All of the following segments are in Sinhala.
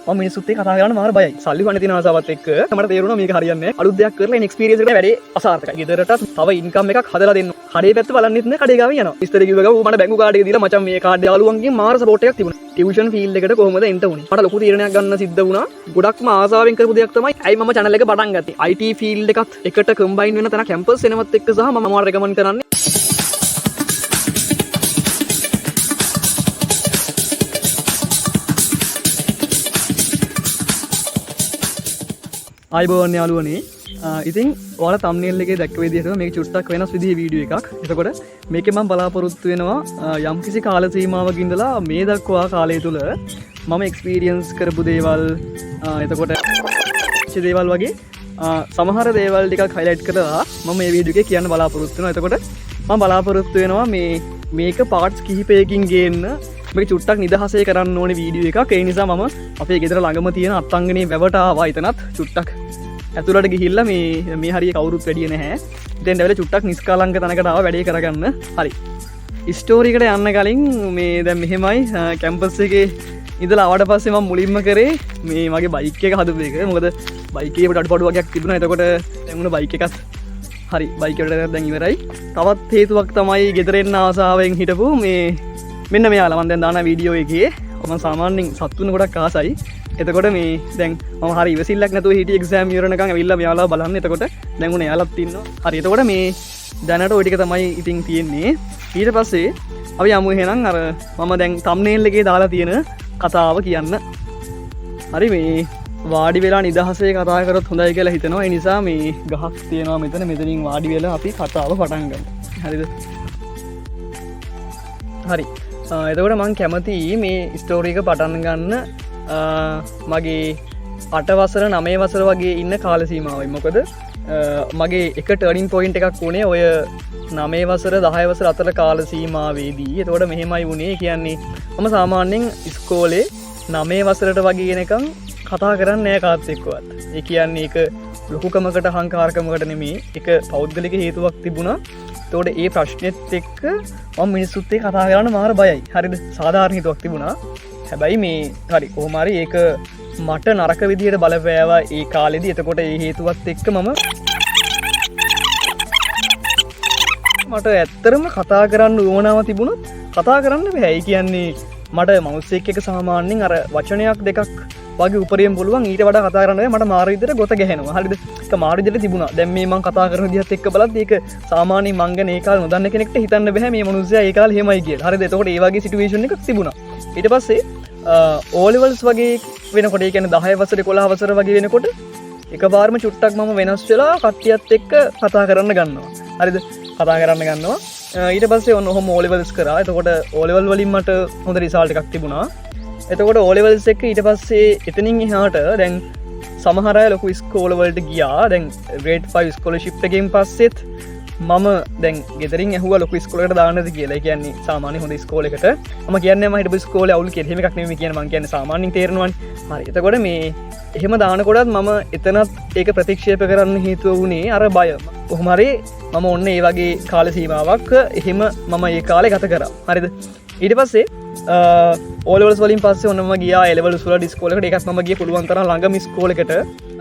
මම මිනිස්සුත් එක්ක කතා කරන්න මාර බයයි. සල්ලි හොයන්න තියෙන ආසාවත් එක්ක මට තේරුණා මේක හරියන්නේ නැහැ. අලුත් දෙයක් කරලා එන එක්ස්පීරියන්ස් එකට වැඩේ අසාර්ථකයි. ගෙදරටත් තව ඉන්කම් එකක් හදලා දෙන්න. කඩේ පැත්ත බලන්නෙත් නෑ, කඩේ ගාවින් යනවා. ඉස්තර කිව්ව ගමන් ඌ මට බැංකු කාඩ් එක දීලා මචං මේ කාඩ් යාළුවන්ගෙන් මාර සපෝට් එකක් තිබුණා. ටියුෂන් ෆීල්ඩ් එකට කොහොමද එන්ට වුනේ? මට ලොකු තීරණයක් ගන්න සිද්ධ වුණා. ගොඩක්ම ආසාවෙන් කරපු දෙයක් තමයි ඇයි මම චැනල් එක පටන් ගත්තේ. IT field එකත් එකට කම්බයින් වෙන තැන කැම්පස් එනවත් එක්ක සහ මම ඔයාලට රෙකමන්ඩ් කරන්නේ ආයුබෝවන් යාළුවනේ. ඉතින් ඔයාලා තම්නේල් එකේ දැක්ක විදිහටම මේක චුට්ටක් වෙනස් විදිහේ වීඩියෝ එකක්. එතකොට මේකේ මම බලාපොරොත්තු වෙනවා යම්කිසි කාල සීමාවක ඉඳලා මේ දක්වා කාලය තුල මම එක්ස්පීරියන්ස් කරපු දේවල්, එතකොට දේවල් වගේ සමහර දේවල් ටිකක් හයිලයිට් කරලා මම මේ වීඩියෝ එකේ කියන්න බලාපොරොත්තු වෙනවා. එතකොට මම බලාපොරොත්තු වෙනවා මේක පාර්ට්ස් කිහිපයකින් ගේන්න. මේක චුට්ටක් නිදහසේ කරන්න ඕනේ වීඩියෝ එකක්. ඒ නිසා මම අපේ ගෙදර ළඟම තියෙන අත්තංගනේ වැවට ආවා. එතනත් චුට්ටක් ඇතුළට ගිහිල්ලා මේ හරිය කවුරුත් වැඩිය නැහැ. ඉතින් ඇවිල්ලා චුට්ටක් නිස්කාලංක තැනකට ආවා වැඩේ කරගන්න. හරි. ස්ටෝරි එකට යන්න කලින් මේ දැන් මෙහෙමයි, කැම්පස් එකේ ඉඳලා ආවට පස්සේ මම මුලින්ම කරේ මේ මගේ බයික් එක හදපු එක. මොකද බයික් එකේ පොඩි අඩුපාඩු වගේක් තිබුණා. එතකොට දැන් උන බයික් එකත් හරි, බයික් එකට දැන් ඉවරයි. තවත් හේතුවක් තමයි ගෙදර එන්න ආසාවෙන් හිටපු මේ මෙන්න මෙයාලා. මම දැන් දාන වීඩියෝ එකේ මම සාමාන්‍යයෙන් සත්තුන් ගොඩක් ආසයි. එතකොට මේ දැන් මම හරි ඉවසිල්ලක් නැතුව හිටිය එක්සෑම් ඉවර වෙනකන් ඇවිල්ලා මෙයාලා බලන්න. එතකොට දැන් උන එයාලත් ඉන්නවා. හරි, එතකොට මේ දැනට ওই ටික තමයි ඉතින් තියෙන්නේ. ඊට පස්සේ අපි යමු එහෙනම් අර මම දැන් තම්නේල් එකේ දාලා තියෙන කතාව කියන්න. හරි, මේ වාඩි වෙලා නිදහසේ කතා කරොත් හොඳයි කියලා හිතෙනවා. ඒ නිසා මේ ගහක් තියෙනවා මෙතන. මෙතනින් වාඩි වෙලා අපි කතාව පටන් ගමු. හරිද? හරි. එතකොට මං කැමතියි මේ ස්ටෝරි එක පටන් ගන්න, මගේ 8 වසර 9 වසර වගේ ඉන්න කාල සීමාවයි. මොකද මගේ එක ටර්නින් පොයින්ට් එකක් වුණේ ඔය 9 වසර 10 වසර අතර කාල සීමාවේදී. එතකොට මෙහෙමයි වුණේ. ඒ කියන්නේ මම සාමාන්‍යයෙන් ඉස්කෝලේ 9 වසරට වගේ එනකන් කතා කරන්නේ නෑ කාත් එක්කවත්. ඒ කියන්නේ ඒක ලොකුකමකට අහංකාරකමකට නෙමෙයි, ඒක පෞද්ගලික හේතුවක් තිබුණා. එතකොට ඒ ප්‍රශ්නෙත් එක්ක මම මිනිස්සුත් එක්ක කතා කරන්න මාර බයයි. හරිද? සාධාරණ හේතුවක් තිබුණා. හැබැයි මේ හරි කොහොම හරි ඒක මට නරක විදිහට බලපෑවා ඒ කාලෙදි. එතකොට ඒ හේතුවත් එක්ක මට ඇත්තටම කතා කරන්න උවමනාව තිබුණොත් කතා කරන්න බෑ. ඒ කියන්නේ මට මිනිස්සෙක් එක්ක සාමාන්‍යයෙන් අර වචනයක් දෙකක් වගේ උපරිම පුළුවන්, ඊට වඩා කතා කරන්න බෑ. මට මාර විදිහට ගොත ගැහෙනවා. හරිද? ඒක මාර විදිහට තිබුණා. දැන් මේ මං කතා කරන විදිහත් එක්ක බලද්දි ඒක සාමාන්‍යයෙන් මං ගැන ඒ කාලේ නොදන්න කෙනෙක්ට හිතන්න බෑ මේ මනුස්සයා ඒ කාලේ එහෙමයි කියලා. හරිද? එතකොට ඒ වගේ සිටුේෂන් එකක් තිබුණා. ඊට පස්සේ ඕ ලෙවල්ස් වගේ වෙනකොට, ඒ කියන්නේ 10 වසර 11 වසර වගේ වෙනකොට එකපාරම චුට්ටක් මම වෙනස් වෙලා කට්ටියත් එක්ක කතා කරන්න ගන්නවා. හරිද? කතා කරන්න ගන්නවා. ඊට පස්සේ ඔන්න ඔහොම ඕ ලෙවල්ස් කරා. එතකොට ඕ ලෙවල් වලින් මට හොඳ රිසල්ට් එකක් තිබුණා. එතකොට ඕ ලෙවල්ස් එක්ක ඊට පස්සේ එතනින් එහාට දැන් සමහර අය ලොකු ඉස්කෝල වලට ගියා. දැන් ග්‍රේඩ් 5 ස්කෝලර්ෂිප් එකෙන් පස්සෙත් මම දැන් ගෙදරින් ඇහුවා ලොකු ඉස්කෝලයකට දාන්නද කියලා. ඒ කියන්නේ සාමාන්‍ය හොඳ ඉස්කෝලයකට. මම කියන්නේ මම හිටපු ඉස්කෝලේ අවුල් කියලා. එහෙම එකක් නෙමෙයි කියන්නේ. මං කියන්නේ සාමාන්‍යයෙන් තේරෙනවනේ. හරි. එතකොට මේ එහෙම දානකොටත් මම එතනත් ඒක ප්‍රතික්ෂේප කරන්න හේතුව වුණේ අර බය. කොහොම හරි මම ඔන්න ඒ වගේ කාල සීමාවක් එහෙම මම ඒ කාලේ ගත කරා. හරිද? ඊට පස්සේ ඕ ලෙවල්ස් වලින් පස්සේ ඔන්න මම ගියා ඒ ලෙවල්ස් වල ඉස්කෝලේකට. ඒකත් මම ගියේ පුළුවන් තරම් ළඟම ඉස්කෝලේකට.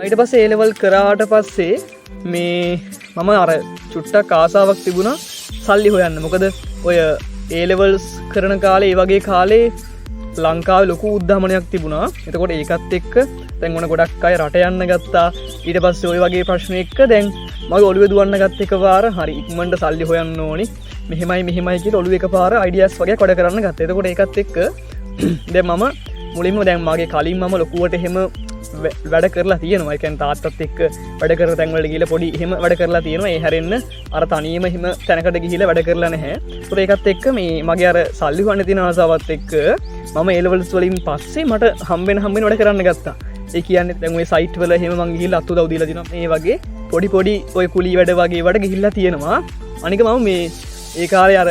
ඊට පස්සේ ඒ ලෙවල් කරාට පස්සේ මේ මම අර චුට්ටක් ආසාවක් තිබුණා සල්ලි හොයන්න. මොකද ඔය ඒ ලෙවල්ස් කරන කාලේ ඒ වගේ කාලේ ලංකාවේ ලොකු උද්ධමනයක් තිබුණා. එතකොට ඒකත් එක්ක දැන් ඔන්න ගොඩක් අය රට යන්න ගත්තා. ඊට පස්සේ ඔය වගේ ප්‍රශ්න එක්ක දැන් මගේ ඔළුවේ දුවන්න ගත්ත එකපාර හරි ඉක්මනට සල්ලි හොයන්න ඕනි, මෙහෙමයි මෙහෙමයි කියලා ඔළුවේ එකපාර අයිඩියාස් වගේ වැඩ කරන්න ගත්තා. එතකොට ඒකත් එක්ක දැන් මම මුලින්ම දැන් මගේ කලින් මම ලොකුවට එහෙම වැඩ කරලා තියෙනවා. ඒ කියන්නේ තාත්තත් එක්ක වැඩ කරන තැන් වලට ගිහලා පොඩි එහෙම වැඩ කරලා තියෙනවා. ඒ හැරෙන්න අර තනියම එහෙම තැනකට ගිහිල්ලා වැඩ කරලා නැහැ. ඒතකොට ඒකත් එක්ක මේ මගේ අර සල්ලි හොයන්න තියෙන ආසාවත් එක්ක මම ඒ ලෙවල්ස් වලින් පස්සේ මට හම්බෙන වැඩ කරන්න ගත්තා. ඒ කියන්නේ දැන් ඔය සයිට් වල එහෙම මං ගිහිල්ලා අත් උදව් දීලා තිනවා. මේ වගේ පොඩි පොඩි ඔය කුලී වැඩ වගේ වැඩ ගිහිල්ලා තියෙනවා. අනික මම මේ ඒ කාලේ අර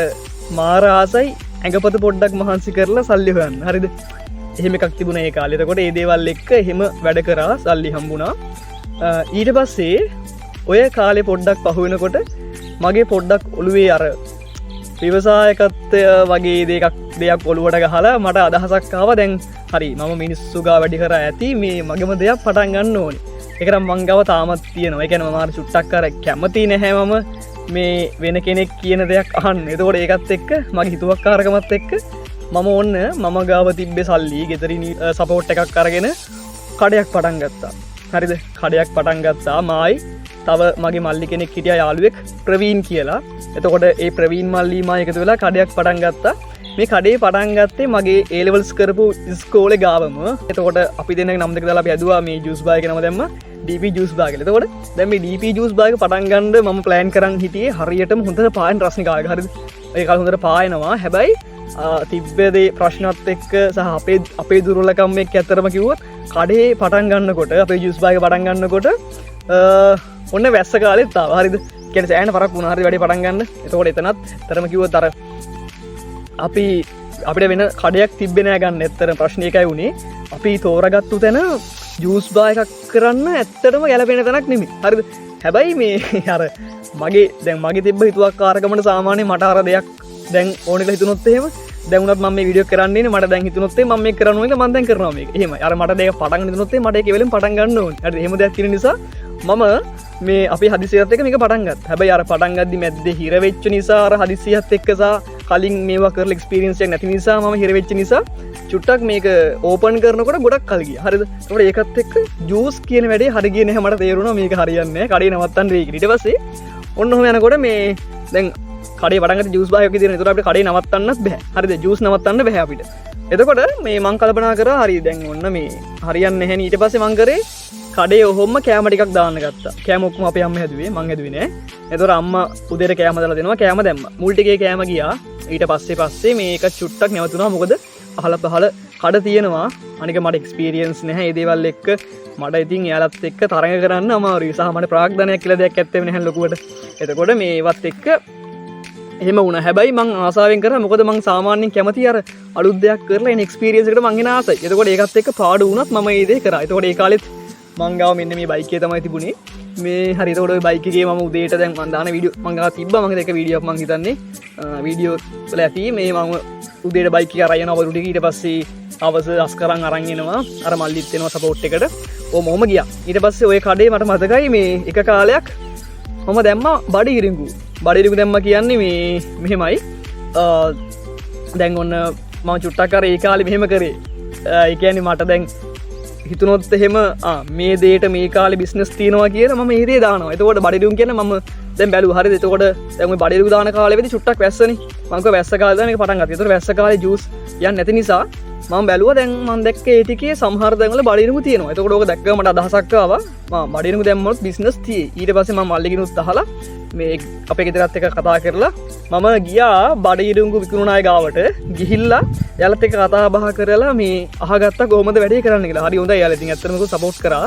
මාර ආසයි ඇඟපත පොඩ්ඩක් මහන්සි කරලා සල්ලි හොයන්න. හරිද? එහෙම එකක් තිබුණා ඒ කාලේ. එතකොට ඒ දේවල් එක්ක එහෙම වැඩ කරා, සල්ලි හම්බුණා. ඊට පස්සේ ඔය කාලේ පොඩ්ඩක් පහු වෙනකොට මගේ පොඩ්ඩක් ඔළුවේ අර ව්‍යවසායකත්වය වගේ දෙයක් ඔළුවට ගහලා මට අදහසක් ආවා. දැන් හරි, මම මිනිස්සු ගාව වැඩි කරා ඇති, මේ මගේම දෙයක් පටන් ගන්න ඕනේ. ඒක නම් මං ගාව තාමත් තියෙනවා. ඒ කියන්නේ මම අර චුට්ටක් අර කැමති නැහැ මම මේ වෙන කෙනෙක් කියන දෙයක් අහන්න. එතකොට ඒකත් එක්ක මගේ හිතුවක්කාරකමත් එක්ක මම ඔන්න මම ගාව තිබ්බේ සල්ලි ගෙදරින් සපෝට් එකක් අරගෙන කඩයක් පටන් ගත්තා. හරිද? කඩයක් පටන් ගත්තා. මායි තව මගේ මල්ලි කෙනෙක් හිටියා යාළුවෙක් ප්‍රවීන් කියලා. එතකොට ඒ ප්‍රවීන් මල්ලි මා එකතු වෙලා කඩයක් පටන් ගත්තා. මේ කඩේ පටන් ගත්තේ මගේ ඒ ලෙවල්ස් කරපු ඉස්කෝලේ ගාවම. එතකොට අපි දෙන්නගේ නම් දෙක දාලා අපි හැදුවා මේ ජූස් බාර් එක නම දැම්මා DP juice bar කියලා. එතකොට දැන් මේ DP juice bar එක පටන් ගන්න මම ප්ලෑන් කරන් හිටියේ හරියටම හොඳට පායන රස්නේ කාලෙක. හරිද? ඒ කාලේ හොඳට පායනවා. හැබැයි තිබ්බ දේ ප්‍රශ්නත් එක්ක සහ අපේ දුර්වලකම් එක්ක ඇත්තටම කිව්වොත් කඩේ පටන් ගන්නකොට අපේ ජූස් බාර් එක පටන් ගන්නකොට ඔන්න වැස්ස කාලෙත් ආවා. හරිද? කියන්නේ සෑහෙන පරක් වුණා. හරි වැඩේ පටන් ගන්න. එතකොට එතනත් ඇත්තටම කිව්වොත් අර අපිට වෙන කඩයක් තිබ්බේ නෑ ගන්න. ඇත්තටම ප්‍රශ්නේ ඒකයි වුණේ. අපි තෝරගත්තු තැන ජූස් බාර් එකක් කරන්න ඇත්තටම ගැලපෙන තැනක් නෙමෙයි. හරිද? හැබැයි මේ අර මගේ දැන් මගේ තිබ්බ හිතුවක්කාරකමට සාමාන්‍යයෙන් මට අර දෙයක් දැන් ඕන කියලා හිතුනොත් එහෙම දැන් වුණත් මම මේ වීඩියෝ කරන්නේ නේ. මට දැන් හිතුනොත් එහෙම මම මේක කරන්න ඕනේ කියලා මම දැන් කරනවා මේක. එහෙමයි. අර මට දෙයක් පටන් ගන්න හිතුනොත් එහෙම මට ඒක වෙලෙම පටන් ගන්න ඕනේ. හරිද? එහෙම දෙයක් තියෙන නිසා මම මේ අපි හදිසියත් එක්ක මේක පටන් ගත්තා. හැබැයි අර පටන් ගද්දි මැද්දේ හිර වෙච්ච නිසා අර හදිසියත් එක්ක සහ කලින් මේවා කරලා එක්ස්පීරියන්ස් එකක් නැති නිසා මම හිර වෙච්ච නිසා චුට්ටක් මේක ඕපන් කරනකොට ගොඩක් කල් ගියා. හරිද? ඒකට ඒකත් එක්ක ජූස් කියන වැඩේ හරි ගියේ නැහැ. මට තේරුණා මේක හරියන්නේ නැහැ. කඩේ නවත්තන්න වෙයි කියලා. ඊට පස්සේ ඔන්න ඔහොම යනකොට මේ දැන් කඩේ පටන් ගත්ත ජූස් බාර් එකක් විදියට. ඒතකොට අපිට කඩේ නවත්තන්නත් බෑ. හරිද? ජූස් නවත්තන්න බෑ අපිට. එතකොට මේ මං කල්පනා කරා හරි දැන් ඔන්න මේ හරියන්නේ නැහැ නේ. ඊට පස්සේ මං කරේ කඩේ ඔහොම කෑම ටිකක් දාන්න ගත්තා. කෑම ඔක්කොම අපේ අම්මා හැදුවේ, මං හැදුවේ නෑ. එතකොට අම්මා උදේට කෑම දාලා දෙනවා, කෑම දැම්මා. මුල් ටිකේ කෑම ගියා. ඊට පස්සේ පස්සේ මේක චුට්ටක් නැවතුණා. මොකද අහල පහල කඩ තියෙනවා. අනික මට එක්ස්පීරියන්ස් නැහැ මේ දේවල් එක්ක. මට ඉතින් එයාලත් එක්ක තරඟ කරන්න අමාරුයි. සහ මට ප්‍රාග්ධනයක් කියලා දෙයක් ඇත්තෙම නැහැ ලොකුවට. එතකොට මේවත් එක්ක එහෙම වුණා. හැබැයි මං ආසාවෙන් කරා. මොකද මං සාමාන්‍යයෙන් කැමති අර අලුත් දෙයක් කරලා එන එක්ස්පීරියන්ස් එකට මං එන ආසයි. එතකොට ඒකත් එක්ක පාඩු වුණත් මම මේ දේ කරා. එතකොට ඒ කාලෙත් මං ගාව මෙන්න මේ බයික් එකේ තමයි තිබුණේ. මේ හරි එතකොට ඔය බයික් එකේ මම උදේට දැන් මං දාන වීඩියෝ මං ගාව තිබ්බා. මං දැක්ක වීඩියෝ එකක් මං හිතන්නේ වීඩියෝ වල ඇති මේ මම උදේට බයික් එක අරන් යනවා වරු ටික. ඊට පස්සේ හවස අස්කරන් අරන් එනවා. අර මල්ලිත් එනවා සපෝට් එකට. ඔහොම ඔහොම ගියා. ඊට පස්සේ ඔය කඩේ මට මතකයි මේ එක කාලයක් මම දැම්මා බඩ ඉරිඟු. බඩ ඉරිඟු දැම්මා කියන්නේ මේ මෙහෙමයි. දැන් ඔන්න මම චුට්ටක් අර ඒ කාලේ මෙහෙම කරේ. ඒ කියන්නේ මට දැන් හිතුනොත් එහෙම මේ දේට මේ කාලේ බිස්නස් තියෙනවා කියලා මම ඒ දේ දානවා. එතකොට බඩ ඉරිඟු කියන්නේ මම දැන් බැලුවා. හරිද? එතකොට දැන් ඔය බඩ ඉරිඟු දාන කාලේ වෙදි චුට්ටක් වැස්සනේ. මං කිව්වා වැස්ස කාලේ තමයි මේක පටන් ගත්තේ. එතකොට වැස්ස කාලේ ජූස් යන්නේ නැති නිසා මම බැලුවා දැන් මං දැක්කේ ඒ ටිකේ සමහර තැන්වල බඩ ඉරිඟු තියෙනවා. එතකොට ඕක දැක්කම මට අදහසක් ආවා. මම බඩ ඉරිඟු දැම්මොත් බිස්නස් තියෙයි. ඊට පස්සේ මම මල්ලිගෙනුත් අහලා මේ අපේ ගෙදරත් එක්ක කතා කරලා මම ගියා බඩ ඉරිඟු විකුණන අය ගාවට. ගිහිල්ලා එයාලත් එක්ක කතා බහ කරලා මේ අහගත්තා කොහොමද වැඩේ කරන්න කියලා. හරි හොඳයි එයාලා ඉතින් ඇත්තටම සපෝට් කරා.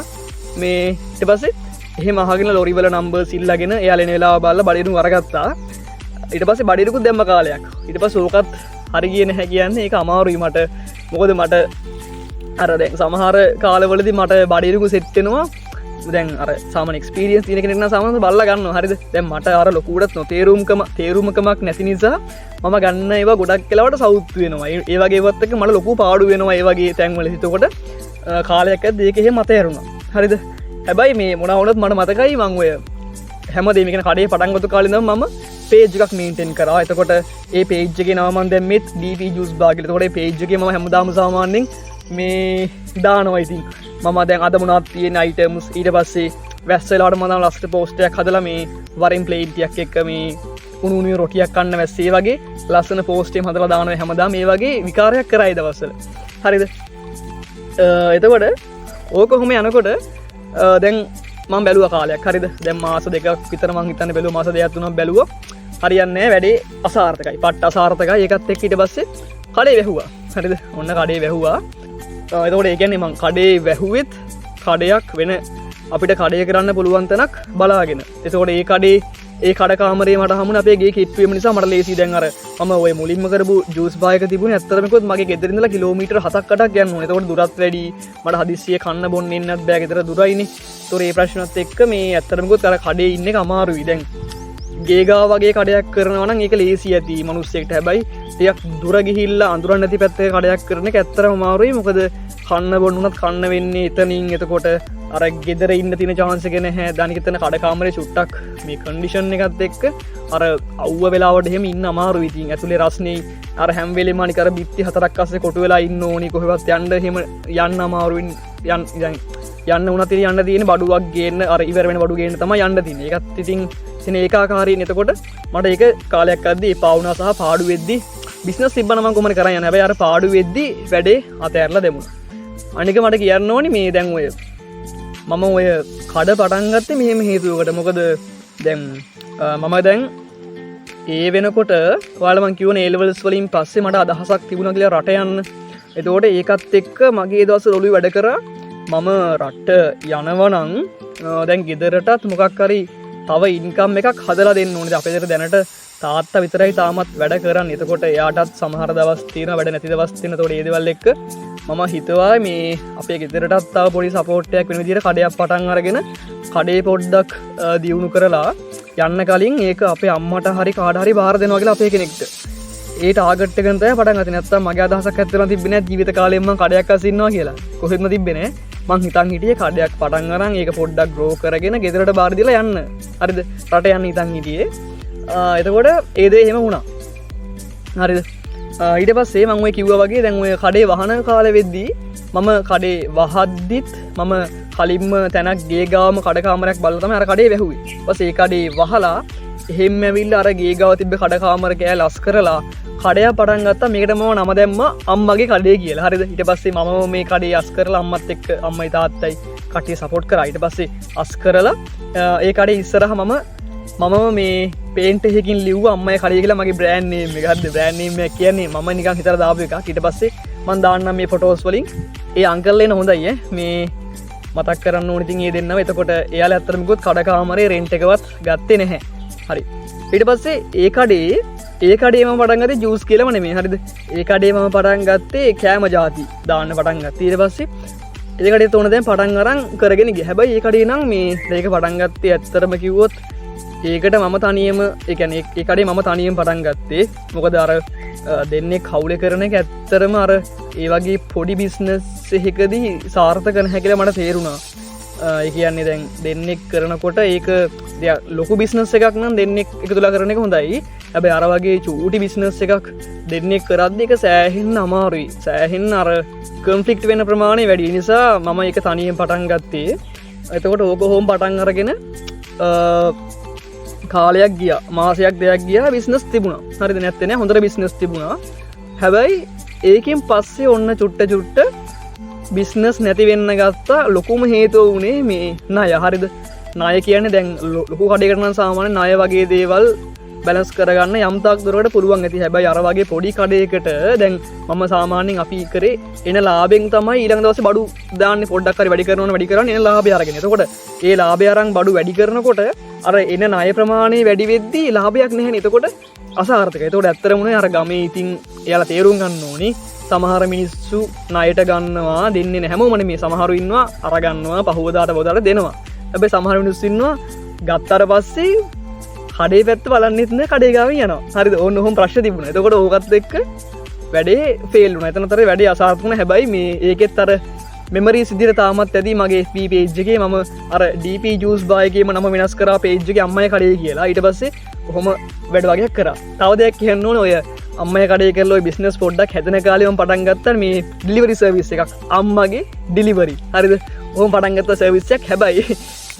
මේ ඊට පස්සේ එහෙම අහගෙන ලොරි වල නම්බර්ස් ඉල්ලගෙන එයාලා එන වෙලාව බලලා බඩ ඉරිඟු අරගත්තා. ඊට පස්සේ බඩ ඉරිඟුත් දැම්ම කාලයක්. ඊට පස්සේ ඕකත් හරි ගියේ නැහැ කියන්නේ ඒක අමාරුයි මට. මොකද මට අර දැන් සමහර කාලවලදී මට බඩ ඉරිඟු සෙට් වෙනවා. දැන් අර සාමාන්‍ය එක්ස්පීරියන්ස් තියෙන කෙනෙක් නම් සාමාන්‍යයෙන් බලලා ගන්නවා. හරිද? දැන් මට අර ලොකුවටත් තේරුම්කමක් නැති නිසා මම ගන්න ඒවා ගොඩක් වෙලාවට සවුත් වෙනවා. ඒ වගේ ඒවත් එක්ක මට ලොකු පාඩු වෙනවා ඒ වගේ තැන්වල. එතකොට කාලයක් යද්දී ඒක එහෙම අතහැරුණා. හරිද? හැබැයි මේ මොනවා වුණත් මට මතකයි මං ඔය හැමදේම කියන්නේ කඩේ පටන් ගත්ත කාලේ ඉඳන් මම පේජ් එකක් මේන්ටේන් කරා. එතකොට ඒ පේජ් එකේ නම මං දැම්මෙත් DP juice bar කියලා. එතකොට ඒ පේජ් එකේ මම හැමදාම සාමාන්‍යයෙන් මේ දානවා. ඉතින් මම දැන් අද මොනවද තියෙන අයිටම්ස්, ඊට පස්සේ වැස්ස වෙලාවට මම දාන ලස්සන පෝස්ට් එකක් හදලා මේ වරින් ප්ලේට් එකක් එක්ක මේ උණු උණු රොටියක් කන්න වැස්සේ වගේ ලස්සන පෝස්ට් එකක් හදලා දානවා හැමදාම. මේ වගේ විකාරයක් කරා ඒ දවස්වල. හරිද? එතකොට ඕක කොහොම යනකොට දැන් මම බැලුවා කාලයක්. හරිද? දැන් මාස දෙකක් විතර මං හිතන්නේ බැලුවා, මාස දෙකක් තුනක් බැලුවා. හරියන්නේ නෑ, වැඩේ අසාර්ථකයි. පට්ට අසාර්ථකයි. ඒකත් එක්ක ඊට පස්සේ කඩේ වැහුවා. හරිද? ඔන්න කඩේ වැහුවා. එතකොට ඒ කියන්නේ මං කඩේ වැහුවෙත් කඩයක් වෙන අපිට කඩේ කරන්න පුළුවන් තැනක් බලාගෙන. එතකොට ඒ කඩේ ඒ කඩ කාමරේ මට හමුණ අපේ ගේ කිට්ටු වීම නිසා මට ලේසි. දැන් අර මම ඔය මුලින්ම කරපු ජූස් බාර් එක තිබුණේ ඇත්තටම කිව්වොත් මගේ ගෙදර ඉඳලා කිලෝමීටර් 7ක් 8ක් යන්න ඕනේ. එතකොට දුරත් වැඩි. මට හදිස්සියේ කන්න බොන්න එන්නත් බෑ, ගෙදර දුරයිනේ. ඒතකොට ඒ ප්‍රශ්නත් එක්ක මේ ඇත්තටම කිව්වොත් අර කඩේ ඉන්න එක අමාරුයි. දැන් ගේ ගාව වගේ කඩයක් කරනවා නම් ඒක ලේසි ඇති මිනිස්සෙක්ට. හැබැයි ටිකක් දුර ගිහිල්ලා අඳුරන්නේ නැති පැත්තක කඩයක් කරන එක ඇත්තටම අමාරුයි. මොකද කන්න බොන්න උනත් කන්න වෙන්නේ එතනින්. එතකොට අර ගෙදර ඉන්න තියෙන චාන්ස් එක නැහැ. දැන් එතන කඩ කාමරේ චුට්ටක් මේ කන්ඩිෂන් එකත් එක්ක අර අවුව වෙලාවට එහෙම ඉන්න අමාරුයි. ඉතින් ඇතුලේ රස්නේ අර හැම වෙලෙම අනික අර බිත්ති හතරක් අස්සේ කොටු වෙලා ඉන්න ඕනි. කොහෙවත් යන්න එහෙම යන්න අමාරුයි. යන් යන්න වුණත් ඉතින් යන්න තියෙන බඩුවක් ගේන්න, අර ඉවර වෙන බඩු ගේන්න තමයි යන්න තියෙන්නේ. ඒකත් ඉතින් ඉතින් ඒකාකාරීන්. එතකොට මට ඒක කාලයක් අද්දී එපා වුණා සහ පාඩු වෙද්දි බිස්නස් තිබ්බනම් මං කොහොමද කරන් යන්නේ. හැබැයි අර පාඩු වෙද්දි වැඩේ අතෑරලා දැමුණා. අනික මට කියන්න ඕනි මේ දැන් ඔය මම ඔය කඩ පටන් ගත්තේ මෙහෙම හේතුවකට. මොකද දැන් මම දැන් ඒ වෙනකොට ඔයාලා මං කියවන ඒ ලෙවල්ස් වලින් පස්සේ මට අදහසක් තිබුණා කියලා රට යන්න. එතකොට ඒකත් එක්ක මගේ දවස්වල ඔළුවේ වැඩ කරා. මම රට යනවා නම් දැන් ගෙදරටත් මොකක් හරි තව ඉන්කම් එකක් හදලා දෙන්න ඕනේ. දැන් අපේ ගෙදර දැනට තාත්තා විතරයි තාමත් වැඩ කරන්නේ. එතකොට එයාටත් සමහර දවස් තියෙනවා වැඩ නැති දවස් තියෙනවා. එතකොට ඒ දේවල් එක්ක මම හිතුවා මේ අපේ ගෙදරටත් තව පොඩි සපෝට් එකක් වෙන විදිහට කඩයක් පටන් අරගෙන කඩේ පොඩ්ඩක් දියුණු කරලා යන්න කලින් ඒක අපේ අම්මට හරි කාට හරි බාර දෙනවා කියලා අපේ කෙනෙක්ට. ඒ ටාගට් එකෙන් තමයි පටන් ගත්තේ. නැත්තම් මගේ අදහසක් ඇත්තටම තිබ්බේ නෑ ජීවිත කාලෙම මං කඩයක් අස්සේ ඉන්නවා කියලා. කොහෙත්ම තිබ්බේ නෑ. මං හිතන් හිටියේ කඩයක් පටන් අරන් ඒක පොඩ්ඩක් ග්‍රෝ කරගෙන ගෙදරට බාර දීලා යන්න. හරිද? රට යන්න හිතන් හිටියේ. එතකොට ඒ දේ එහෙම වුණා. හරිද? ඊට පස්සේ මං ඔය කිව්වා වගේ දැන් ඔය කඩේ වහන කාලෙ වෙද්දී මම කඩේ වහද්දිත් මම කලින්ම තැනක් ගේ ගාවම කඩ කාමරයක් බලලා තමයි අර කඩේ වැහුවේ. ඊපස්සේ ඒ කඩේ වහලා එහෙම ඇවිල්ලා අර ගේ ගාව තිබ්බ කඩ කාමර කෑල්ල අස් කරලා කඩයක් පටන් ගත්තා. මේකට මම නම දැම්මා අම්මගේ කඩේ කියලා. හරිද? ඊට පස්සේ මම මේ කඩේ අස් කරලා අම්මත් එක්ක අම්මයි තාත්තයි කට්ටිය සපෝට් කරා. ඊට පස්සේ අස් කරලා ඒ කඩේ ඉස්සරහ මම මේ පේන්ට් එකකින් ලිව්වා අම්මගේ කඩේ කියලා මගේ බ්‍රෑන්ඩ් නේම් එක. හරිද? බ්‍රෑන්ඩ් නේම් එක කියන්නේ මම නිකන් හිතලා දාපු එකක්. ඊට පස්සේ මං දාන්නම් මේ ෆොටෝස් වලින්. ඒ අංකල් එන හොඳයි ඈ. මේ මතක් කරන්න ඕන ඉතින් ඒ දෙන්නම. එතකොට එයාලා ඇත්තටම කිව්වොත් කඩ කාමරේ රෙන්ට් එකවත් ගත්තේ නැහැ. හරි. ඊට පස්සේ ඒ කඩේ මම පටන් ගත්තේ ජූස් කියලාම නෙමෙයි. හරිද? ඒ කඩේ මම පටන් ගත්තේ කෑම ජාති දාන්න පටන් ගත්තා. ඊට පස්සේ ඒ කඩේ තෝරන දැන් පටන් අරන් කරගෙන ගියා. හැබැයි ඒ කඩේ නම් මේ ඒක පටන් ගත්තේ ඇත්තටම කිව්වොත් ඒකට මම තනියම, ඒ කියන්නේ ඒ කඩේ මම තනියම පටන් ගත්තේ. මොකද අර දෙන්නේ කවුලේ කරන එක ඇත්තටම අර ඒ වගේ පොඩි බිස්නස් එකකදී සාර්ථක නැහැ කියලා මට තේරුණා. ඒ කියන්නේ දැන් දෙන්නෙක් කරනකොට ඒක දෙයක් ලොකු බිස්නස් එකක් නම් දෙන්නෙක් එකතුලා කරන එක හොඳයි. හැබැයි අර වගේ චූටි බිස්නස් එකක් දෙන්නෙක් කරද්දි ඒක සෑහෙන්න අමාරුයි. සෑහෙන්න අර කන්ෆ්ලික්ට් වෙන ප්‍රමාණය වැඩි නිසා මම ඒක තනියෙන් පටන් ගත්තේ. එතකොට ඕක කොහොම පටන් අරගෙන කාලයක් ගියා, මාසයක් දෙයක් ගියා, බිස්නස් තිබුණා. හරිද? නැත්තේ නෑ, හොඳට බිස්නස් තිබුණා. හැබැයි ඒකෙන් පස්සේ ඔන්න චුට්ට චුට්ට බිස්නස් නැති වෙන්න ගත්තා. ලොකුම හේතුව වුණේ මේ ණය. හරිද? ණය කියන්නේ දැන් ලොකු කඩේකට නම් සාමාන්‍ය ණය වගේ දේවල් බැලන්ස් කරගන්න යම් තාක් දුරකට පුළුවන් ඇති. හැබැයි අර වගේ පොඩි කඩේකට දැන් මම සාමාන්‍යයෙන් අපි කරේ එන ලාභෙන් තමයි ඊළඟ දවසේ බඩු දාන්නේ. පොඩ්ඩක් හරි වැඩි කරනවා නම් වැඩි කරනවා එන ලාභය අරගෙන. එතකොට ඒ ලාභය අරන් බඩු වැඩි කරනකොට අර එන ණය ප්‍රමාණය වැඩි වෙද්දී ලාභයක් නැහැනේ. එතකොට අසාර්ථකයි. එතකොට ඇත්තටම උනේ අර ගමේ ඉතින් එයාලා තේරුම් ගන්න ඕනි. සමහර මිනිස්සු ණයට ගන්නවා දෙන්නේ නැහැ. හැමෝම නෙමෙයි. සමහරු ඉන්නවා අර ගන්නවා පහුවදාට පහුවදාට දෙනවා. හැබැයි සමහර මිනිස්සු ඉන්නවා ගත්තට පස්සේ කඩේ පැත්ත බලන්නෙත් නෑ, කඩේ ගාවින් යනවා. හරිද? ඕන්න ඔහොම ප්‍රශ්න තිබුණා. එතකොට ඕකත් එක්ක වැඩේ ෆේල් වුණා. එතනතර වැඩේ අසාර්ථක වුණා. හැබැයි මේ ඒකෙත් අර මෙමරිස් විදිහට තාමත් ඇති මගේ FB page එකේ මම අර DP juice bar එකේම නම වෙනස් කරා පේජ් එකේ අම්මගේ කඩේ කියලා. ඊට පස්සේ කොහොම වැඩ වගේක් කරා. තව දෙයක් කියන්න ඕනේ, ඔය අම්මගේ කඩේ කරලා ඔය බිස්නස් පොඩ්ඩක් හැදෙන කාලේ මම පටන් ගත්තා මේ ඩිලිවරි සර්විස් එකක්. අම්මගේ ඩිලිවරි. හරිද? ඔහොම පටන් ගත්ත සර්විස් එකක්. හැබැයි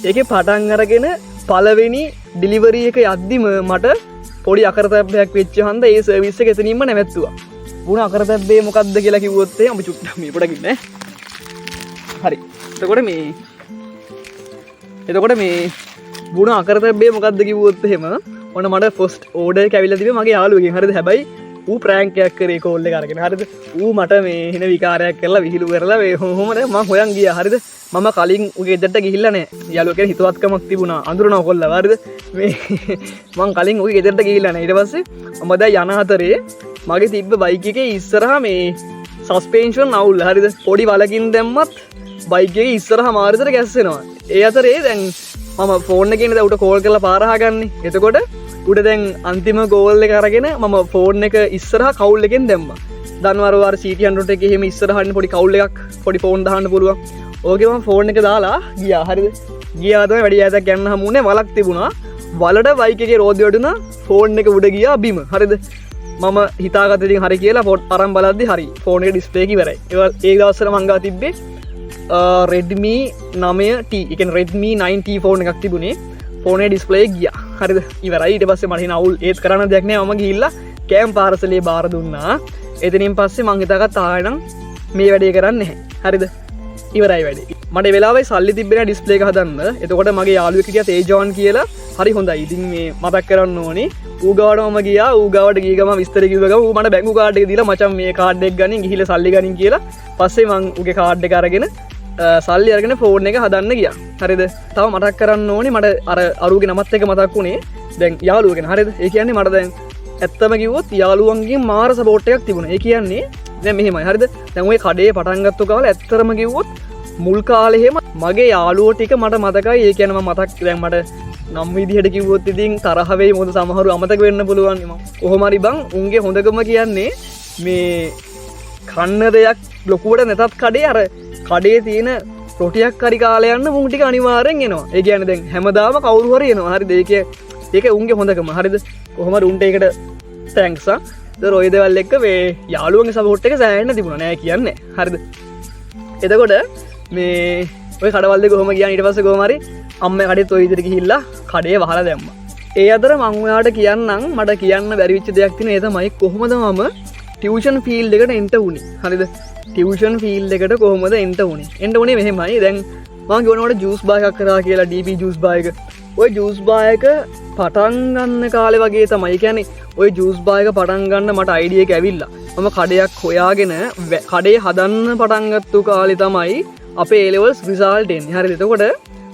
ඒකේ පටන් අරගෙන පළවෙනි ඩිලිවරි එක යද්දිම මට පොඩි අකරතැබ්බයක් වෙච්ච හන්ද ඒ සර්විස් එක එතනින්ම නැවැත්තුවා. වුණ අකරතැබ්බේ මොකද්ද කියලා කිව්වොත් එහෙම අපි චුට්ටක් මේ පොඩක් ඉන්න ඈ. හරි. එතකොට මේ වුණ අකරතැබ්බේ මොකද්ද කිව්වොත් එහෙම ඔන්න මට ෆස්ට් ඕඩර් එක ඇවිල්ලා තිබ්බේ මගේ යාළුවෙක්ගෙන්. හරිද? හැබැයි ඌ ප්‍රෑන්ක් එකක් කරේ කෝල් එක අරගෙන. හරිද? ඌ මට මේ හින විකාරයක් කරලා විහිළු කරලා මේ කොහොමද මං හොයන් ගියා. හරිද? මම කලින් ඌගේ ගෙදරට ගිහිල්ලා නෑ. යාළුවා කෙනෙක් හිතවත්කමක් තිබුණා. අඳුරනවා කොල්ලව. හරිද? මේ මං කලින් ඌගේ ගෙදරට ගිහිල්ලා නෑ. ඊට පස්සේ මම දැන් යන අතරේ මගේ තිබ්බ බයික් එකේ ඉස්සරහා මේ සස්පෙන්ෂන් අවුල්. හරිද? පොඩි වලකින් දැම්මත් බයික් එකේ ඉස්සරහා මාරිතර ගැස්සෙනවා. ඒ අතරේ දැන් මම ෆෝන් එකේ ඉඳලා ඌට කෝල් කරලා පාර අහගන්නේ. එතකොට උඩ දැන් අන්තිම ගෝල් එක අරගෙන මම ෆෝන් එක ඉස්සරහා කවුල් එකෙන් දැම්මා. දන්නවා අර CT100 එකේ එහෙම ඉස්සරහට පොඩි කවුල් එකක් පොඩි ෆෝන් දාන්න පුළුවන්. ඕකේ මම ෆෝන් එක දාලා ගියා. හරිද? ගියා තමයි වැඩි ඈතක් යන්න හමුනේ වලක් තිබුණා. වලට බයික් එකේ රෝද වැටුණා. ෆෝන් එක උඩ ගියා බිම. හරිද? මම හිතාගත්ත ඉතින් හරි කියලා ෆෝන් අරන් බලද්දි හරි ෆෝන් එකේ ඩිස්ප්ලේ එක ඉවරයි. ඒ දවස්වල මං ගාව තිබ්බේ Redmi 9T. ඒ කියන්නේ Redmi 9T phone එකක් තිබුණේ. ෆෝන් එකේ ඩිස්ප්ලේ එක ගියා. හරිද? ඉවරයි. ඊට පස්සේ මට හින අවුල් ඒත් කරන්න දෙයක් නෑ. මම ගිහිල්ලා කෑම් පාර්සලේ බාර දුන්නා. එතනින් පස්සේ මං හිතාගත්තා ආයෙ නම් මේ වැඩේ කරන්නේ නැහැ. හරිද? ඉවරයි වැඩේ. මට ඒ වෙලාවේ සල්ලි තිබ්බේ නෑ ඩිස්ප්ලේ එක හදන්න. එතකොට මගේ යාළුවෙක් හිටියා තේජෝන් කියලා. හරි හොඳයි. ඉතින් මේ මතක් කරන්න ඕනි. ඌ ගාවට මම ගියා. ඌ ගාවට ගිය ගමන් විස්තර කිව්ව ගමන් ඌ මට බැංකු කාඩ් එක දීලා මචං මේ කාඩ් එක ගනින් ගිහිල්ලා සල්ලි ගනින් කියලා. පස්සේ මං ඌගේ කාඩ් එක අරගෙන සල්ලි අරගෙන ෆෝන් එක හදන්න ගියා. හරිද? තව මතක් කරන්න ඕනි මට අර අරුගේ නමත් එක්ක මතක් වුණේ දැන් යාළුවෝ ගැන. හරිද? ඒ කියන්නේ මට දැන් ඇත්තම කිව්වොත් යාළුවන්ගෙන් මාර සපෝට් එකක් තිබුණා. ඒ කියන්නේ දැන් මෙහෙමයි. හරිද? දැන් ඔය කඩේ පටන් ගත්ත කාලේ ඇත්තටම කිව්වොත් මුල් කාලේ එහෙම මගේ යාළුවෝ ටික මට මතකයි. ඒ කියන්නේ මම මතක් දැන් මට නම් විදිහට කිව්වොත් ඉතින් තරහ වෙයි. මොකද සමහරු අමතක වෙන්න පුළුවන්. කොහොම හරි බං උන්ගේ හොඳකම කියන්නේ මේ කන්න දෙයක් ලොකුවට නැතත් කඩේ අර කඩේ තියෙන රොටියක් හරි කාලේ යන්න මුන් ටික අනිවාර්යෙන් එනවා. ඒ කියන්නේ දැන් හැමදාම කවුරු හරි එනවා. හරිද? ඒක උන්ගේ හොඳකම. හරිද? කොහොම හරි උන්ට ඒකට thanks ආ. ඒතර ඔය දේවල් එක්ක මේ යාළුවන්ගේ සපෝට් එක සෑහෙන්න තිබුණා නෑ කියන්නේ. හරිද? එතකොට මේ ඔය කඩවල් දෙක කොහොම ගියා ඊට පස්සේ කොහොම හරි අම්මා කඩේත් ඔය විදිහට ගිහිල්ලා කඩේ වහලා දැම්මා. ඒ අතර මං ඔයාට කියන්නම් මට කියන්න බැරි වෙච්ච දෙයක් තියෙනවා. ඒ තමයි කොහොමද මම ටියුෂන් ෆීල්ඩ් එකට එන්ටර් වුනේ. හරිද? ටියුෂන් ෆීල්ඩ් එකට කොහොමද එන්ටර් වුනේ? එන්ටර් වුනේ මෙහෙමයි. දැන් මං කියනකොට ජූස් බාර් එකක් කරා කියලා DP juice bar එක. ඔය ජූස් බාර් එක පටන් ගන්න කාලේ වගේ තමයි. ඒ කියන්නේ ඔය ජූස් බාර් එක පටන් ගන්න මට අයිඩියා එක ඇවිල්ලා. මම කඩයක් හොයාගෙන කඩේ හදන්න පටන් ගත්තු කාලේ තමයි අපේ A levels result එන්නේ. හරිද? එතකොට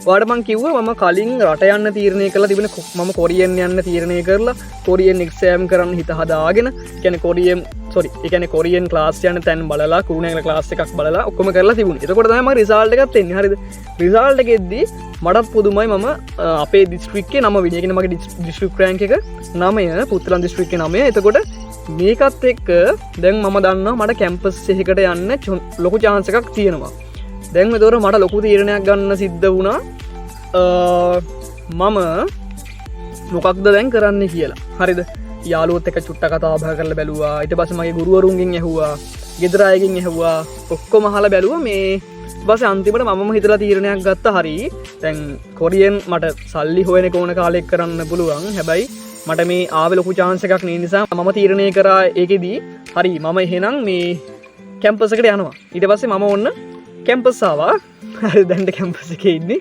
ඔයාලට මං කිව්වා මම කලින් රට යන්න තීරණය කරලා තිබුණේ මම කොරියන් යන්න තීරණය කරලා කොරියන් එක්සෑම් කරන්න හිත හදාගෙන, ඒ කියන්නේ කොරියන්, සෝරි, ඒ කියන්නේ කොරියන් ක්ලාස් යන තැන් බලලා කුරුණෑගල ක්ලාස් එකක් බලලා ඔක්කොම කරලා තිබුණේ. එතකොට තමයි මගේ රිසල්ට් එකත් එන්නේ. හරිද? රිසල්ට් එකෙද්දී මටත් පුදුමයි මම අපේ දිස්ත්‍රික්කේ නම වෙන්නේ. ඒ කියන්නේ මගේ දිස්ත්‍රික් රෑන්ක් එක 9, පුත්තලම් දිස්ත්‍රික්කේ 9. එතකොට මේකත් එක්ක දැන් මම දන්නවා මට කැම්පස් එකකට යන්න ලොකු චාන්ස් එකක් තියෙනවා. දැන් එතකොට මට ලොකු තීරණයක් ගන්න සිද්ධ වුණා. මම මොකක්ද දැන් කරන්න කියලා. හරිද? යාළුවොත් එක්ක චුට්ටක් කතා බහ කරලා බැලුවා. ඊට පස්සේ මගේ ගුරුවරුන්ගෙන් ඇහුවා, ගෙදර අයගෙන් ඇහුවා, ඔක්කොම අහලා බැලුවා. මේ ඊට පස්සේ අන්තිමට මමම හිතලා තීරණයක් ගත්තා. හරි, දැන් කොරියන් මට සල්ලි හොයන එක ඕන කාලෙක් කරන්න පුළුවන්. හැබැයි මට මේ ආවේ ලොකු චාන්ස් එකක් නේ නිසා මම තීරණය කරා ඒකෙදී හරි මම එහෙනම් මේ කැම්පස් එකට යනවා. ඊට පස්සේ මම ඔන්න කැම්පස් ආවා. හරි, දැන් කැම්පස් එකේ ඉන්නේ.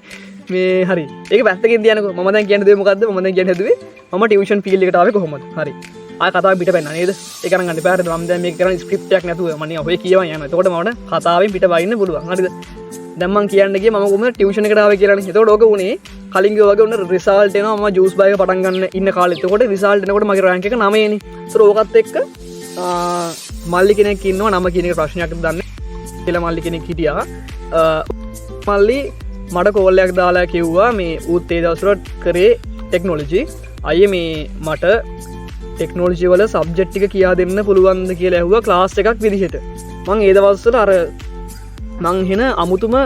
මේ හරි, ඒක පැත්තකින් තියනකෝ. මම දැන් කියන්න දේ මොකද්ද? මම දැන් කියන්න හැදුවේ මම ටියුෂන් ෆීල්ඩ් එකට ආවේ කොහොමද? හරි, ආය කතාව පිට පැන්නා නේද? ඒක නම් ගන්න එපා. හරිද? මම දැන් මේක කරන්නේ ස්ක්‍රිප්ට් එකක් නැතුව මම නිකන් ඔය කියවන් යනවා. එතකොට මට කතාවෙන් පිට වයින්න පුළුවන්. හරිද? දැන් මං කියන්න ගියේ මම කොහොමද ටියුෂන් එකට ආවේ කියලානේ. එතකොට ඕක වුණේ කලින් කිව්වා වගේ ඔන්න රිසල්ට් එනවා. මම ජූස් බාර් එක පටන් ගන්න ඉන්න කාලෙත්. එතකොට රිසල්ට් එනකොට මගේ රෑන්ක් එක 9 නේ. ඒතර ඕකත් එක්ක මල්ලි කෙනෙක් ඉන්නවා. නම කියන එක ප්‍රශ්නයක් දන්නේ කියලා මල්ලි කෙනෙක් හිටියා. මල්ලි මට කෝල් එකක් දාලා කිව්වා මේ ඌත් ඒ දවස්වල කරේ ටෙක්නොලොජි. අයියේ මේ මට ටෙක්නොලොජි වල සබ්ජෙක්ට් ටික කියා දෙන්න පුළුවන්ද කියලා ඇහුවා ක්ලාස් එකක් විදිහට. මං ඒ දවස්වල අර මං හෙන අමුතුම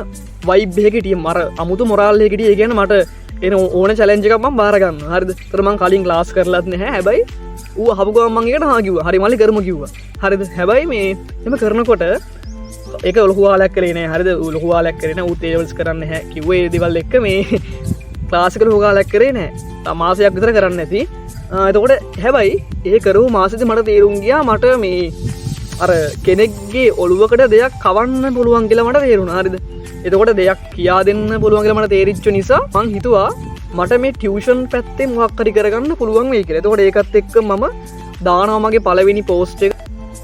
වයිබ් එකක හිටියේ. අර අමුතු මොරාල් එකක හිටියේ. ඒ කියන්නේ මට එන ඕන චැලෙන්ජ් එකක් මං බාර ගන්නවා. හරිද? ඒතර මං කලින් ක්ලාස් කරලත් නැහැ. හැබැයි ඌ අහපු ගමන් මං ඒකට හා කිව්වා. හරි මල්ලි කරමු කිව්වා. හරිද? හැබැයි මේ එහෙම කරනකොට ඒක ලොකු කාලයක් කළේ නෑ. හරිද? ඌ ලොකු කාලයක් කරේ නෑ. ඌ ඒ ලෙවල්ස් කරන්න නැහැ කිව්වේ. ඒ දේවල් එක්ක මේ ක්ලාස් එක ලොකු කාලයක් කරේ නෑ. තව මාසයක් විතර කරන්න ඇති. එතකොට හැබැයි ඒ කරපු මාසෙදි මට තේරුම් ගියා මට මේ අර කෙනෙක්ගේ ඔළුවකට දෙයක් කවන්න පුළුවන් කියලා මට තේරුණා. හරිද? එතකොට දෙයක් කියා දෙන්න පුළුවන් කියලා මට තේරිච්ච නිසා මං හිතුවා මට මේ ටියුෂන් පැත්තේ මොකක් හරි කරගන්න පුළුවන් වෙයි කියලා. එතකොට ඒකත් එක්ක මම දානවා මගේ පළවෙනි පෝස්ට් එක.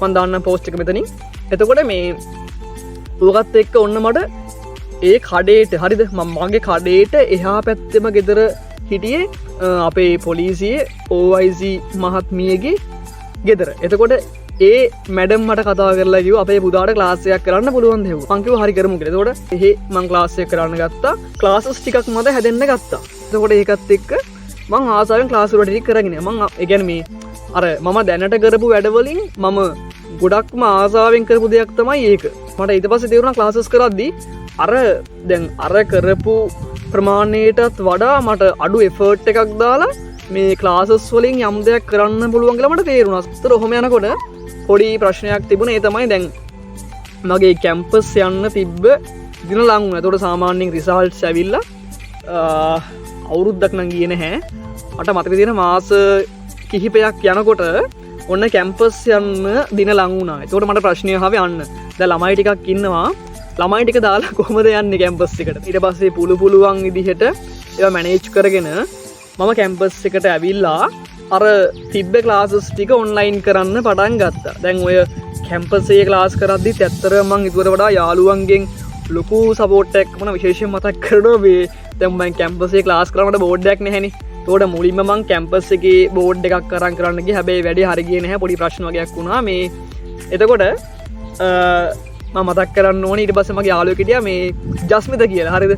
මං දාන්න පෝස්ට් එක මෙතනින්. එතකොට මේ ඕකත් එක්ක ඔන්න මට ඒ කඩේට, හරිද, මම මගේ කඩේට එහා පැත්තෙම ගෙදර හිටියේ අපේ පොලිසියේ OIC මහත්මියගේ ගෙදර. එතකොට ඒ මැඩම් මට කතා කරලා කිව්වා අපේ පුතාට ක්ලාස් එකක් කරන්න පුළුවන් ද ඇහුවා. මං කිව්වා හරි කරමු කියලා. එතකොට එහෙ මං ක්ලාස් එක කරන්න ගත්තා. ක්ලාසස් ටිකක් මට හැදෙන්න ගත්තා. එතකොට ඒකත් එක්ක මං ආසාවෙන් ක්ලාස් වලට ටික කරගෙන යනවා. මං ඒ කියන්නේ මේ අර මම දැනට කරපු වැඩවලින් මම ගොඩක්ම ආසාවෙන් කරපු දෙයක් තමයි ඒක. මට ඊට පස්සේ තේරුණා ක්ලාසස් කරද්දී අර දැන් අර කරපු ප්‍රමාණයටත් වඩා මට අඩු එෆර්ට් එකක් දාලා මේ ක්ලාසස් වලින් යම් දෙයක් කරන්න පුළුවන් කියලා මට තේරුණා. ඒතර ඔහොම යනකොට පොඩි ප්‍රශ්නයක් තිබුණා. ඒ තමයි දැන් මගේ කැම්පස් යන්න තිබ්බ දින ලං වුණා. ඒතකොට සාමාන්‍යයෙන් රිසල්ට්ස් ඇවිල්ලා අවුරුද්දක් නම් ගියේ නැහැ. මට මතක තියෙන මාස කිහිපයක් යනකොට ඔන්න කැම්පස් යන්න දින ලං වුණා. ඒතකොට මට ප්‍රශ්නය ආවේ අන්න. දැන් ළමයි ටිකක් ඉන්නවා. ළමයි ටික දාලා කොහොමද යන්නේ කැම්පස් එකට? ඊට පස්සේ පුළු පුළුවන් විදිහට ඒවා මැනේජ් කරගෙන මම කැම්පස් එකට ඇවිල්ලා අර තිබ්බ ක්ලාසස් ටික ඔන්ලයින් කරන්න පටන් ගත්තා. දැන් ඔය කැම්පස් එකේ ක්ලාස් කරද්දිත් ඇත්තටම මං ඊට වඩා යාළුවන්ගෙන් ලොකු සපෝට් එකක් වුණා. විශේෂයෙන් මතක් කරනවා මේ දැන් මං කැම්පස් එකේ ක්ලාස් කරා මට බෝඩ් එකක් නැහැනේ. එතකොට මුලින්ම මං කැම්පස් එකේ බෝඩ් එකක් අරන් කරන්න ගියා. හැබැයි වැඩේ හරි ගියේ නැහැ. පොඩි ප්‍රශ්න වගේක් වුණා. මේ එතකොට මම මතක් කරන්න ඕනේ ඊට පස්සේ මගේ යාළුවෙක් හිටියා මේ ජස්මිත කියලා. හරිද?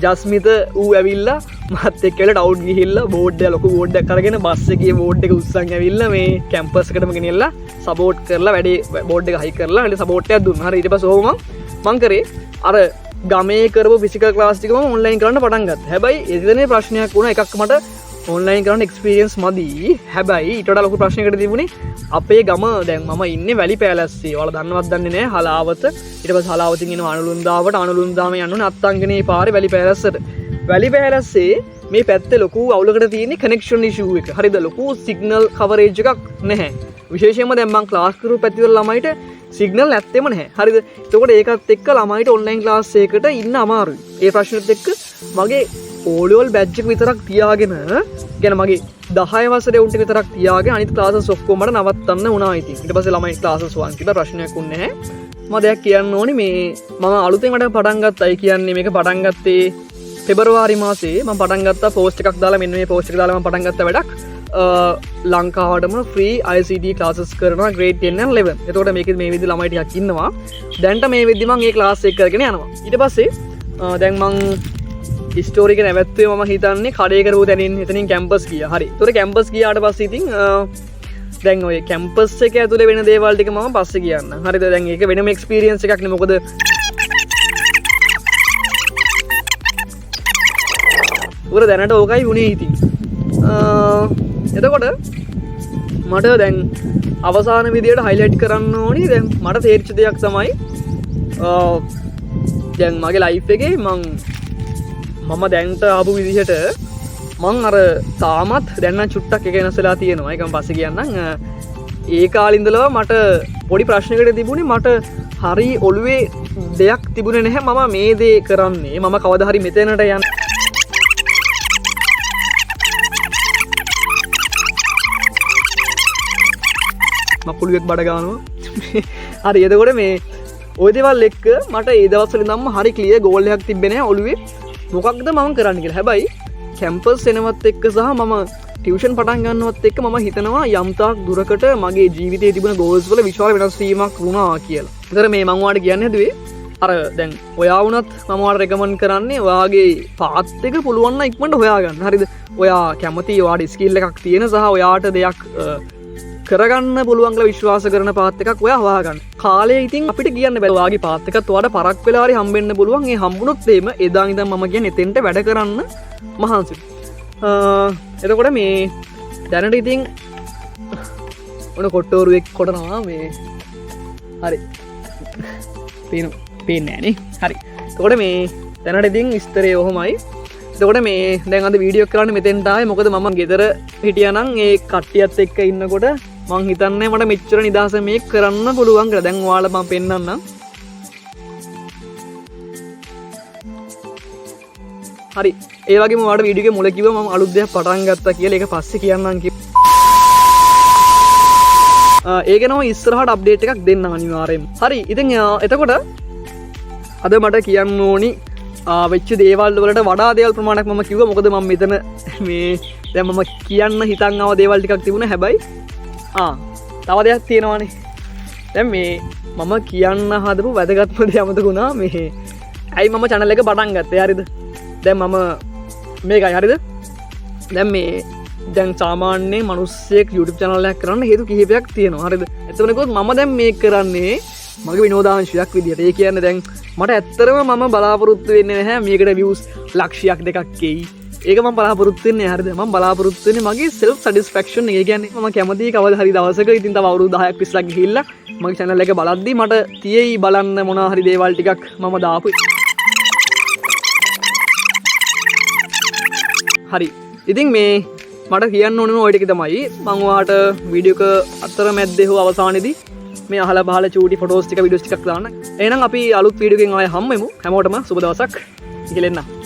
ජස්මිත ඌ ඇවිල්ලා මාත් එක්ක ඇවිල්ලා ටවුන් ගිහිල්ලා බෝඩ් එක ලොකු බෝඩ් එකක් අරගෙන බස් එකේ බෝඩ් එක උස්සන් ඇවිල්ලා මේ කැම්පස් එකටම ගෙනියලා සපෝට් කරලා වැඩේ බෝඩ් එක හයි කරලා ඊට සපෝට් එකක් දුන්නා. හරි ඊට පස්සේ ඔහොම මං කරේ අර ගමේ කරපු ෆිසිකල් ක්ලාස් ටික මම ඔන්ලයින් කරන්න පටන් ගත්තා. හැබැයි එතනේ ප්‍රශ්නයක් වුණා. එකක් මට ඔන්ලයින් කරන්න එක්ස්පීරියන්ස් මදි. හැබැයි ඊට වඩා ලොකු ප්‍රශ්නයකට තිබුණේ අපේ ගම දැන් මම ඉන්නේ වැලි පෑලැස්සේ. ඔයාලා දන්නවත් දන්නේ නෑ හලාවත. ඊට පස්සේ හලාවතින් එනවා අනුලුන්දාවට. අනුලුන්දාම යන්න ඕනේ අත්තංගනේ පාරේ වැලි පෑලැස්සට. වැලි පෑලැස්සේ මේ පැත්තේ ලොකු අවුලකට තියෙන්නේ කනෙක්ෂන් ඉෂුව එක. හරිද? ලොකු සිග්නල් කවරේජ් එකක් නැහැ. විශේෂයෙන්ම දැන් මං ක්ලාස් කරපු පැතිවල ළමයිට සිග්නල් නැත්තේම නැහැ. හරිද? එතකොට ඒකත් එක්ක ළමයිට ඔන්ලයින් ක්ලාස් එකකට ඉන්න අමාරුයි. ඒ ප්‍රශ්නෙත් එක්ක මගේ ඕලෙවල් බැච් එක විතරක් තියාගෙන, කියන්නේ මගේ 10 වසරේ උන් ටික විතරක් තියාගෙන අනිත් ක්ලාසස් ඔක්කොම මට නවත්තන්න වුණා ඉතින්. ඊට පස්සේ ළමයි ක්ලාසස් වන් තිබ්බ ප්‍රශ්නයක් වුණේ නැහැ. මම දෙයක් කියන්න ඕනේ මේ මම අලුතෙන් වැඩ පටන් ගත්තා. ඒ කියන්නේ මේක පටන් ගත්තේ පෙබරවාරි මාසේ මම පටන් ගත්තා පෝස්ට් එකක් දාලා මෙන්න මේ පෝස්ට් එක දාලා මම පටන් ගත්ත වැඩක්. ලංකාවටම ෆ්‍රී ICT classes කරනවා ග්‍රේඩ් 10 and 11. එතකොට මේකෙ මේ විදිහ ළමයි ටිකක් ඉන්නවා. දැන්ට මේ වෙද්දි මං ඒ ක්ලාස් එක කරගෙන යනවා. ඊට පස්සේ දැන් මං ස්ටෝරි එක නැවැත්තුවේ මම හිතන්නේ කඩේ කරපු තැනින් එතනින් කැම්පස් ගියා. හරි. එතකොට කැම්පස් ගියාට පස්සේ ඉතින් දැන් ඔය කැම්පස් එක ඇතුලේ වෙන දේවල් ටික මම පස්සේ කියන්නම්. හරිද? දැන් ඒක වෙනම එක්ස්පීරියන්ස් එකක් නේ. මොකද උර දැනට ඕකයි වුණේ ඉතින්. එතකොට මට දැන් අවසාන විදියට හයිලයිට් කරන්න ඕනි දැන් මට තේරිච්ච දෙයක් තමයි දැන් මගේ ලයිෆ් එකේ මම දැන්ට ආපු විදිහට මං අර තාමත් දැන් නම් චුට්ටක් එක වෙනස් වෙලා තියෙනවා. ඒක මම පස්සේ කියන්නම්. ඒ කාලේ ඉඳලා මට පොඩි ප්‍රශ්නයකට තිබුණේ මට හරි ඔළුවේ දෙයක් තිබුණේ නැහැ. මම මේ දේ කරන්නේ මම කවදා හරි මෙතනට යන්න මකුළුවෙක් බඩ ගන්නවා. හරි එතකොට මේ ওই දේවල් එක්ක මට ඒ දවස්වල ඉඳන්ම හරි ක්ලියර් ගෝල් එකක් තිබ්බේ නෑ ඔළුවේ මොකක්ද මම කරන්න කියලා. හැබැයි කැම්පස් එනවත් එක්ක සහ මම ටියුෂන් පටන් ගන්නවත් එක්ක මම හිතනවා යම් තාක් දුරකට මගේ ජීවිතයේ තිබුණ ගෝල්ස් වල විශාල වෙනස් වීමක් වුණා කියලා. ඒතර මේ මං ඔයාලට කියන්න හැදුවේ අර දැන් ඔයා වුණත් මම ඔයාලට රෙකමන්ඩ් කරන්නේ ඔයාගේ පාත් එක පුළුවන් නම් ඉක්මනට හොයාගන්න. හරිද? ඔයා කැමති ඔයාට ස්කිල් එකක් තියෙන සහ ඔයාට දෙයක් කරගන්න පුළුවන් කියලා විශ්වාස කරන පාත් එකක් ඔයා හොයාගන්න. කාලය ඉතින් අපිට කියන්න බෑ. ඔයාගේ පාත් එකත් ඔයාට පරක් වෙලා හරි හම්බෙන්න පුළුවන්. ඒ හම්බුනොත් එහෙම එදා ඉඳන් මම කියන්නේ එතෙන්ට වැඩ කරන්න මහන්සි. එතකොට මේ දැනට ඉතින් ඔන්න කොට්ටෝරුවෙක් කොටනවා මේ. හරි. පේන්නේ නෑනේ. හරි. එතකොට මේ දැනට ඉතින් විස්තරය ඔහොමයි. එතකොට මේ දැන් අද වීඩියෝ එක කරන්න මෙතෙන්ට ආවේ. මොකද මම ගෙදර හිටියා නම් ඒ කට්ටියත් එක්ක ඉන්නකොට මං හිතන්නේ මට මෙච්චර නිදහස මේ කරන්න පුළුවන් කියලා. දැන් ඔයාලා මං පෙන්නන්නම්. හරි. ඒ වගේම ඔයාලට වීඩියෝ එකේ මුල කිව්වා මම අලුත් දෙයක් පටන් ගත්තා කියලා. ඒක පස්සේ කියන්නම් ඒ ගැන මම ඉස්සරහට අප්ඩේට් එකක් දෙන්නම් අනිවාර්යයෙන්ම. හරි. ඉතින් එතකොට අද මට කියන්න ඕනි වෙච්ච දේවල් වලට වඩා දේවල් ප්‍රමාණයක් මම කිව්වා. මොකද මම මෙතන මේ දැන් මම කියන්න හිතන් ආව දේවල් ටිකක් තිබුණා. හැබැයි තව දෙයක් තියෙනවානේ. දැන් මේ මම කියන්න හදපු වැදගත්ම දේ අමතක වුණා. මේ ඇයි මම channel එක පටන් ගත්තේ? හරිද? දැන් මම මේකයි. හරිද? දැන් මේ දැන් සාමාන්‍ය මිනිස්සෙක් YouTube channel එකක් කරන්න හේතු කිහිපයක් තියෙනවා. හරිද? එතකොට කිව්වොත් මම දැන් මේක කරන්නේ මගේ විනෝදාංශයක් විදියට. ඒ කියන්නේ දැන් මට ඇත්තටම මම බලාපොරොත්තු වෙන්නේ නැහැ මේකට views ලක්ෂයක් දෙකක් එයි. ඒක මම බලාපොරොත්තු වෙන්නේ නැහැ. හරිද? මම බලාපොරොත්තු වෙන්නේ මගේ self satisfaction එක. ඒ කියන්නේ මම කැමතියි කවදා හරි දවසක ඉතින් තව අවුරුදු 10ක් 20ක් ගිහිල්ලා මගේ channel එක බලද්දි මට තියෙයි බලන්න මොනවා හරි දේවල් ටිකක් මම දාපු. හරි. ඉතින් මේ මට කියන්න ඕනේ ඔය ටික තමයි. මං ඔයාට වීඩියෝ එක අතරමැද්දේ හෝ අවසානයේදී මේ අහලා බහලා චූටි ෆොටෝස් ටික වීඩියෝස් ටිකක් දාන්න. එහෙනම් අපි අලුත් වීඩියෝ එකකින් ආයෙ හම්බෙමු. හැමෝටම සුබ දවසක්. ඉතින් එන්න.